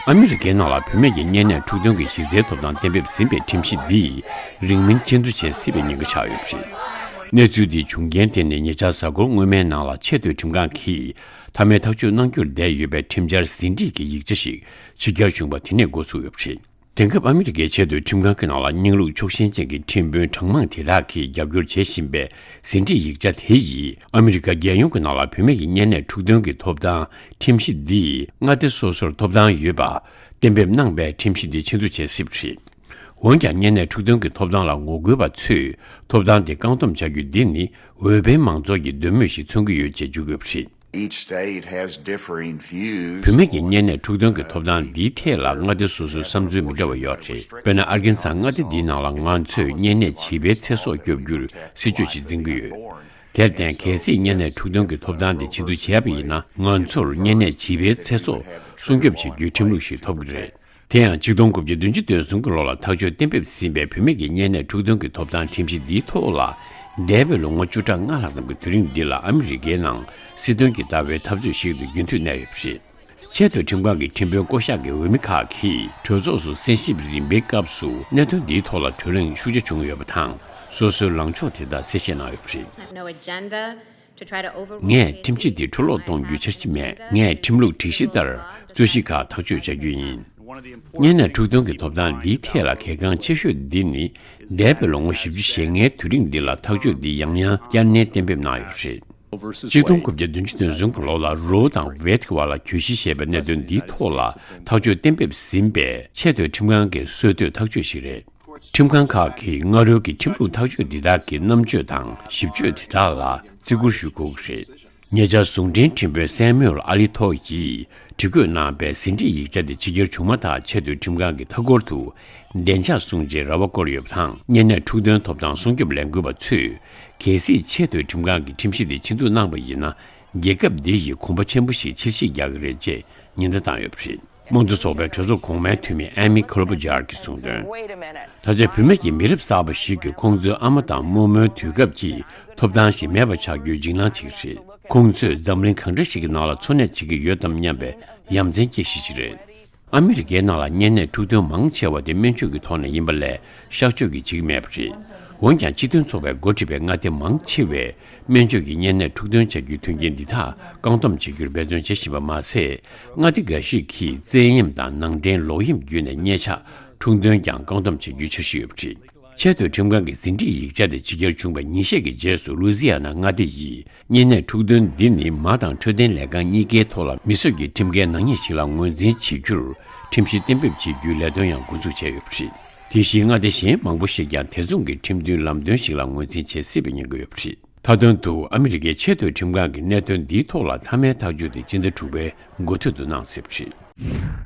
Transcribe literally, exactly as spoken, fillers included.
ཨ་མི་རི་ཀའི་ནང་ལ་བུད་མེད་ཀྱི་གཉན་ནད་འཁྲུག་གདོང་གི་གཞི་རྩའི་ཐོབ་ཐང་གཏན་འབེབས་ཟིན་པའི་ཁྲིམས་གཞི་འདིས་རིང་མིན་ཕྱིར་བསྡུ་བྱེད་སྲིད་པའི་ཉེན་ཁ་ཆགས་ཡོད་པ་རེད། གནས་ཚུལ་འདིའི་བྱུང་རྐྱེན་དེ་ནི་ཉེ་ཆར་གཟའ་འཁོར་སྔོན་མའི་ནང་ལ་ཆེས་མཐོའི་ཁྲིམས་ཁང་གིས་མཐའ་མའི་ཐག་གཅོད་གནང་རྒྱུར་བསྡད་ཡོད་པའི་ཁྲིམས་འཆར་ཟིན་བྲིས་ཀྱི་ཡིག་ཆ་ཞིག་ཕྱི་གྱར་བྱུང་བ་དེ་ནས་འགོ་ཚུགས་ཡོད་པ་རེད། དེང་སྐབས་ཨ་མི་རི་ཀའི་ཆེས་མཐོའི་ཁྲིམས་ཁང་གི་ནང་ལ་རྙིང་ལུགས་ཕྱོགས་ཞེན་ཅན་གྱི་ཁྲིམས་དཔོན་གྲངས་མང་དེ་དག་གིས་རྒྱབ་སྐྱོར་བྱེད་བཞིན་པའི་ཟིན་བྲིས་ཡིག་ཆ་དེ་ཡིས་ཨ་མི་རི་ཀ་རྒྱལ་ཡོངས་ཀྱི་ནང་ལ་བུད་མེད་ཀྱི་གཉན་ནད་འཁྲུག་གདོང་གི་ཐོབ་ཐང་ཁྲིམས་གཞི་འདིས་མངའ་སྡེ་སོ་སོར་ཐོབ་ཐང་ཡོད་པ་གཏན་འབེབས་གནང་བའི་ཁྲིམས་གཞི་འདི་ཕྱིར་བསྡུ་བྱེད་སྲིད་པ་རེད། འོན་ཀྱང་གཉན་ནད་འཁྲུག་གདོང་གི་ཐོབ་ཐང་ལ་ངོ་རྒོལ་བ་ཚོས་ཐོབ་ཐང་དེ་བཀག་སྡོམ་བྱ་རྒྱུ་འདི་ནི་འོས་འཕེན་མང་ཚོགས་ཀྱི་འདོད་མོས་ཤིག་མཚོན་གྱི་ཡོད་ཅེས་བརྗོད་ཀྱི་ཡོད་པ་རེད། Each state has differing views བུད་མེད་ཀྱི་གཉན་ནད་འཁྲུག་གདོང་གི་ཐོབ་ཐང་འདིའི་ཐད་ལ་མངའ་སྡེ་སོ་སོའི་བསམ་ཚུལ་མི་འདྲ་བ་ཡོད་རེད། དཔེར་ན། ཨར་ཀན་སཱ་མངའ་སྡེ་འདིའི་ནང་ལ་ང་ཚོས་གཉན་ནད་བྱིས་པའི་ཚེ་སྲོག་སྐྱོབ་རྒྱུར་སྲིད་ཇུས་ཤིག་འཛིན་གྱི་ཡོད། དེར་བརྟེན། གལ་སྲིད་གཉན་ནད་འཁྲུག་གདོང་གི་ཐོབ་ཐང་དེ་ཕྱིར་བསྡུ་བྱས་པ་ཡིན་ན། ང་ཚོར་གཉན་ནད་བྱིས་པའི་ཚེ་སྲོག་སྲུང་སྐྱོབ་བྱེད་རྒྱུའི་ཁྲིམས་ལུགས་ཤིག་ཐོབ་ཀྱི་རེད། དེ་ཡང་ཆིག་སྟོང་དགུ་བརྒྱ་བདུན་ཅུ་དོན་གསུམ་གྱི་ལོ་ལ་ཐག་གཅོད་གཏན་འབེབས་ཟིན་པའི་བུད་མེད་ཀྱི་གཉན་ནད་འཁྲུག་གདོང་གི་ཐོབ་ཐང་ཁྲིམས་གཞི་འདིའི་ཐོག་ལ། འདས་པའི་ལོ་ངོ་བཅུ་ཕྲག་ལྔ་ལྷག་ཙམ་གྱི་དུས་རིང་འདི་ལ་ཨ་མི་རི་ཀའི་ནང་སྲིད་དོན་གྱི་ལྟ་བའི་འཐབ་རྩོད་ཞིག་ཏུ་རྒྱུན་མཐུད་གནས་ཡོད་པ་རེད། ཆེས་མཐོའི་ཁྲིམས་ཁང་གི་ཁྲིམས་དཔོན་བསྐོ་གཞག་གི་འོས་མི་ཁག་གིས་གྲོས་ཚོགས་སུ་གསན་ཞིབ་རིམ་པའི་སྐབས་སུ་གནད་དོན་འདིའི་ཐོག་ལ་གྲོས་གླེང་ཤུགས་ཆེ་བྱུང་ཡོད་པ་དང་། སོ་སོའི་ལངས་ཕྱོགས་དེ་དག་གསལ་བཤད་གནང་ཡོད་པ་རེད། No agenda. ངས་ཁྲིམས་གཞི་འདི་འཕྲོ་བརླག་གཏོང་རྒྱུའི་འཆར་གཞི་མེད། ངས་ཁྲིམས་ལུགས་སྒྲིག་གཞི་ལྟར་རྩོད་གཞི་ཁག་ཐག་གཅོད་བྱ་རྒྱུ་ཡིན། གཉན་ནད་འཁྲུག་གདོང་གི་ཐོབ་ཐང་འདིའི་ཐད་ལ་གལ་འགངས་ཆེ་ཤོས་འདི་ནི། འདས་པའི་ལོ་ངོ་བཞི་བཅུ་ཞེ་ལྔའི་དུས་རིང་འདི་ལ་ཐག་གཅོད་འདི་ཡང་ཡང་བསྐྱར་ནན་གཏན་འབེབས་གནང་ཡོད་རེད། ཆིག་སྟོང་དགུ་བརྒྱ་བདུན་ཅུ་དོན་གསུམ་གྱི་ལོ་ལ་རོ་དང་ཝེད་ཀྱི་བར་ལ་གྱོད་གཞི་ཞེས་པའི་གནད་དོན་འདིའི་ཐོག་ལ་ཐག་གཅོད་གཏན་འབེབས་ཟིན་པའི་ཆེས་མཐོའི་ཁྲིམས་ཁང་གི་སྲོལ་གཏོད་ཐག་གཅོད་ཞིག་རེད། ཁྲིམས་ཁང་ཁག་གིས་སྔ་རོལ་གྱི་ཁྲིམས་ལུགས་ཐག་གཅོད་འདི་དག་གི་རྣམ་དཔྱོད་དང་ཞིབ་དཔྱོད་དེ་དག་ལ་བརྩི་བཀུར་ཞུ་དགོས་ཀྱི་རེད། ཉེ་ཆར་ཟུང་འབྲེལ་ཁྲིམས་དཔོན་སེ་མུ་ཨེལ་ཨ་ལི་ཐོ་ཡིས་བྲིས་བཀོད་གནང་པའི་ཟིན་བྲིས་ཡིག་ཆ་དེ་ཕྱི་གྱར་བྱུང་མ་ཐག་ཆེས་མཐོའི་ཁྲིམས་ཁང་གི་མཐའ་འཁོར་དུ་བདེ་འཇགས་སྲུང་བྱའི་ར་བ་བསྐོར་ཡོད་པ་དང་། གཉན་ནད་འཁྲུག་གདོང་ཐོབ་ཐང་སྲུང་སྐྱོབ་ལས་འགུལ་བ་ཚོས་གལ་སྲིད་ཆེས་མཐོའི་ཁྲིམས་ཁང་གི་ཁྲིམས་གཞི་དེ་ཕྱིར་བསྡུ་གནང་པ་ཡིན་ན། རྒྱལ་ཁབ་འདི་ཡི་གོམ་པ་ཆེན་པོ་ཞིག་ཕྱིར་བཤིག་རྒྱག་གི་རེད་ཅེས་ཉེན་བརྡ་བཏང་ཡོད་པ་རེད། དམངས་གཙོ་ཚོགས་པའི་གྲོས་ཚོགས་གོང་མའི་འཐུས་མི་ཨེ་མི་ཁོ་ལོ་བྷ་ཇར་གྱིས་གསུངས་དོན། ད་ཆ་བུད་མེད་ཀྱི་མི་རབས་གསར་པ་ཞིག་གིས་ཁོང་ཚོའི་ཨ་མ་དང་རྨོ་མོའི་དུས་སྐབས་ཀྱི་ཐོབ་ཐང་ཞིག་མེད་པ་ཆགས་རྒྱུའི་འཇིགས་སྣང་བྱེད་ཀྱི་རེད། ཁོང་ཚོས་འཛམ་གླིང་གང་འདྲ་ཞིག་གི་ནང་ལ་འཚོ་གནས་བྱེད་ཀྱི་ཡོད་དམ་སྙམ་པའི་ཡ་མཚན་སྐྱེ་གཞི་ཞིག་རེད། ཨ་མི་རི་ཀའི་ནང་ལ་གཉན་ནད་འཁྲུག་དོན་མང་ཆེ་བ་དེ་སྨན་བཅོས་ཀྱི་ཐོག་ནས་ཡིན་པ་ལས་གཤག་བཅོས་ཀྱིས་བྱེད་ཀྱི་མེད་པ་རེད། འོན་ཀྱང་སྤྱི་མཐུན་ཚོགས་པས་འགོ་ཁྲིད་པའི་མངའ་སྡེ་མང་ཆེ་བས་སྨན་བཅོས་ཀྱིས་གཉན་ནད་འཁྲུག་དོན་བྱ་རྒྱུའི་མཐུན་རྐྱེན་འདི་དག་བཀག་སྡོམ་བྱེད་རྒྱུར་འབད་བརྩོན་བྱེད་བཞིན་པ་མ་ཟད། མངའ་སྡེ་འགའ་ཞིག་གིས་བཙན་གཡེམ་དང་ནང་འདྲེན་ལོག་གཡེམ་བརྒྱུད་ནས་གཉན་ཆག་འཁྲུག་དོན་ཀྱང་བཀག་སྡོམ་བྱེད་རྒྱུའི་འཆར་གཞི་ཡོད་པ་རེད། ཆེས་མཐོའི་ཁྲིམས་ཁང་གི་ཟིན་བྲིས་ཡིག་ཆ་དེ་ཕྱི་གྱར་བྱུང་བའི་ཉིན་ཤས་ཀྱི་རྗེས་སུ་ལུའུ་ཛི་ཡ་ན་མངའ་སྡེ་ཡིས་གཉན་ནད་འཁྲུག་དོན་འདི་ནི་མ་དང་འཕྲོད་བསྟེན་ལས་ཁང་གཉིས་ཀའི་ཐོག་ལ་མི་གསོད་ཀྱི་ཁྲིམས་འགལ་ནག་ཉེས་ཤིག་ལ་ངོས་འཛིན་བྱེད་རྒྱུར་ཁྲིམས་གཞི་གཏན་འབེབས་བྱེད་རྒྱུའི་ལས་དོན་ཡང་འགོ་འཛུགས་བྱས་ཡོད་པ་རེད། དེ་བཞིན་མངའ་སྡེ་གཞན་མང་པོ་ཞིག་ཀྱང་དེ་མཚུངས་ཀྱི་ཁྲིམས་མཐུན་ལམ་སྟོན་ཞིག་ལ་ངོས་འཛིན་བྱེད་སྲིད་པའི་ཉེན་ཁ་ཡོད་པ་རེད། མཐའ་དོན་དུ་ཨ་མི་རི་ཀའི་ཆེས་མཐོའི་ཁྲིམས་ཁང་གིས་གནད་དོན་འདིའི་ཐོག་ལ་མཐའ་མའི་ཐག་གཅོད་དེ་སྤྱི་ཟླ་དྲུག་པའི་འགོ་སྟོད་དུ་གནང་སྲིད་པ་རེད།